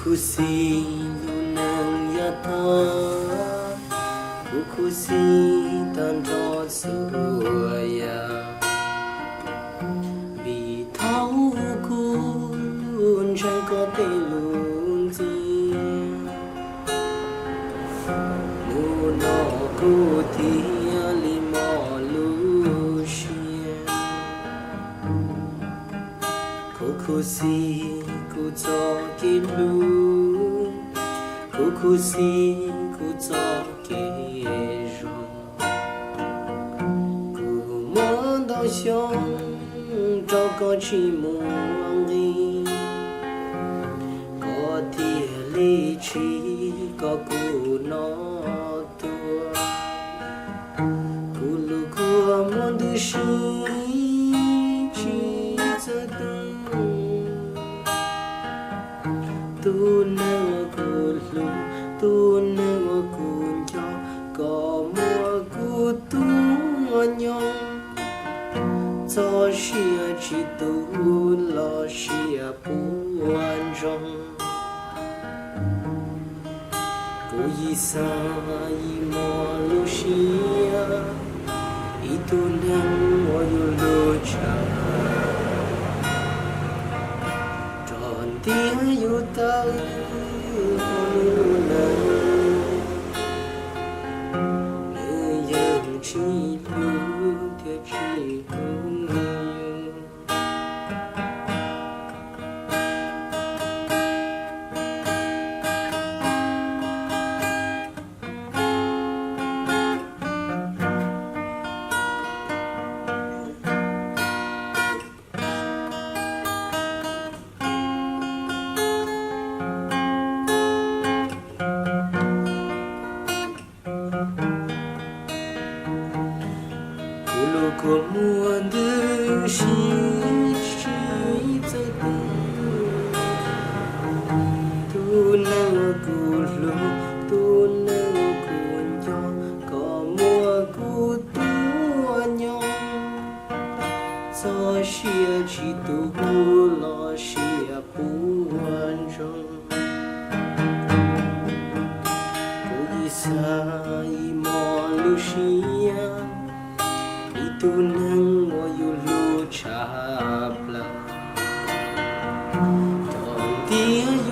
Khuv xim lub neej yav tag, kuv khuv xim tag nrho txhua yam, vim thaum kuv ntseeg koj tej lus ntxias, hnub no kuv thiaj li mob lub siab. Kuv khuv xim kuv txoj kev hlub, kuv khuv xim kuv txoj kev zoo. Kuv muaj ntau xyoo rau koj tsis muaj nqis, koj thiaj li tsim koj kuv no tuag. Kuv lub kua muag ntws si tsis txawj tu. Tus neeg uas kuv hlub, tus neeg uas kuv nco, koj muab kuv tua nyob. Txoj sia tsis tu los sia puas ntsoog. Kuv yim xav yim mob lub siab, ib tug neeg uas yus hlub tshaj, rau ntiag yus tawm hauv lub neej, nws yeej tsis hlub thiab tsis hlub yus. Kuv lub kua muag ntws si tsis txawj tu. Tus neeg uas kuv hlub, tus neeg uas kuv nco, koj muab kuv tua nyob. Txoj sia tsis tu los sia puas ntsoog. Kuv yim xav yim mob lub siab, ib tug neeg uas yus hlub tshaj plaws, rau ntiag